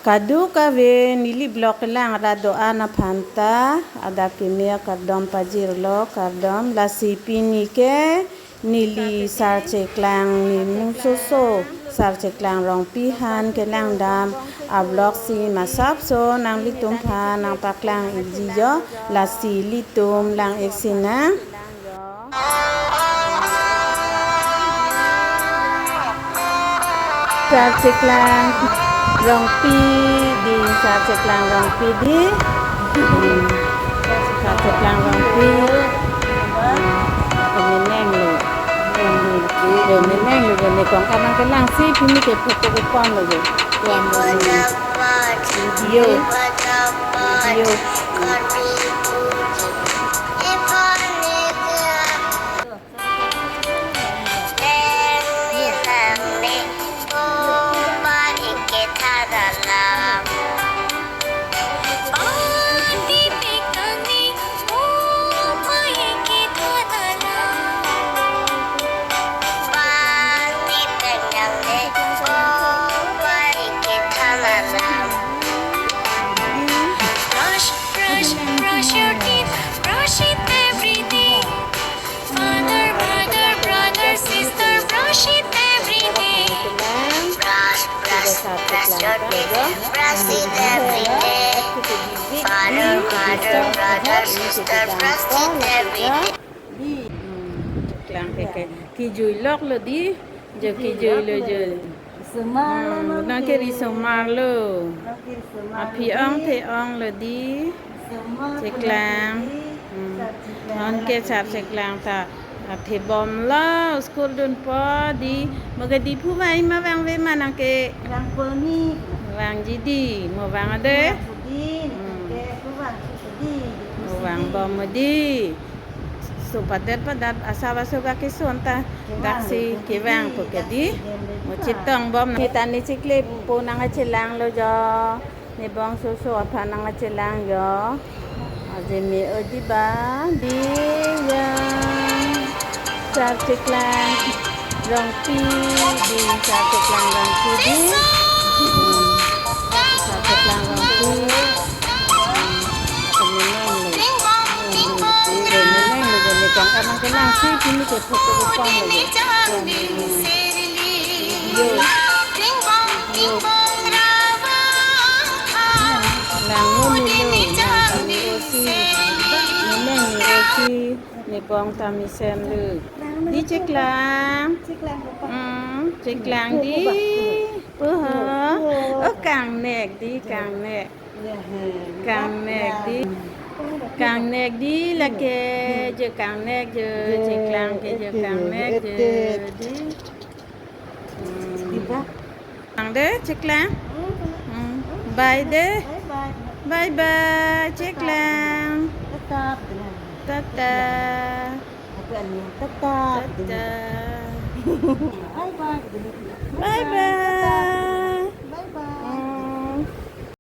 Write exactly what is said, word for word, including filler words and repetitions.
Kadokave neli vlog kelang rat do-an aphan ta adap keme akardom pajirlo, kardom. Lasi pini ke neli Sar Cheklang Nimu Soso, Sar Cheklang Rongpi aphan kelangdam a-vlog si masapso nanglitum aphan nangpaklang-ikji jo. Lasi ilitum lang-ik sinang. Sar Cheklang Rongpi dei, Sar Cheklang Rongpi dei. Hmm. Sar Cheklang Rongpi. Kemenenglo. Kemenenglo, ne kong kanang kelang si pini ke photo ke pon lo. Yo. Yo. Brush, brush, brush your teeth, brush it every day. Father, mother, brother, sister, brush it every day. Brush, brush, brush your teeth, brush it every day. Father, mother, brother, sister, brush it every day. Di, hmm, cheklang ke, ke, kejui lok lo di, jo kejui lo jo. Risomar lo, hmm, nang ke risomar lo. Nang ke risomar lo. Aphi-ong, di, phe-ong lo di. Risomar, cheklang. Hmm. Sar Cheklang. Non ke Sar Cheklang ta. Athe bom lo, school dunpo di. Mo ke di phu vai ma vangve ma nang ke. Vangpo ni. Vangji di, mo vang ade. Vangpo di, hmm, nang ke phu vangpo di. Mo vangbom mo di. Sopadet padat asap aso ba keson ta, kevang daksi lo, kevang po ke di, daksi dem lo. Mo di chetong bom. Kita ne chiklepo nangchelang lo jo. Nebong Soso aphan nangchelang jo. Ajeme odi ba di ya. Sar Cheklang Rongpi di, Sar Cheklang Rongpi di. Hmm. Sar Cheklang Rongpi. Hmm. Kemenenglo. Kemenenglo, ne kong kanang kelang si pini ke photo ke pon lo. Yo. Yo. Lang lo ne lo, lang kami osi. Meneng ne osi. Nebong ta mesen lo. Di cheklang. Cheklang, papa. Hmm, cheklang di. Papa. Puho. Puho. Oh, kangnek di, kangnek. Ya, he. Kangnek di. Kangnek di lake, hmm, jo kangnek jo, jo, cheklang ke jo, ete, kangnek jo, ete, di. Hmm. Kita. Ang de, cheklang. Hmm. Hmm. Bye de. Bye bye. Bye bye, cheklang. Tetap. Tata. Aku ani tetap. Tata. Bye bye. Bye bye.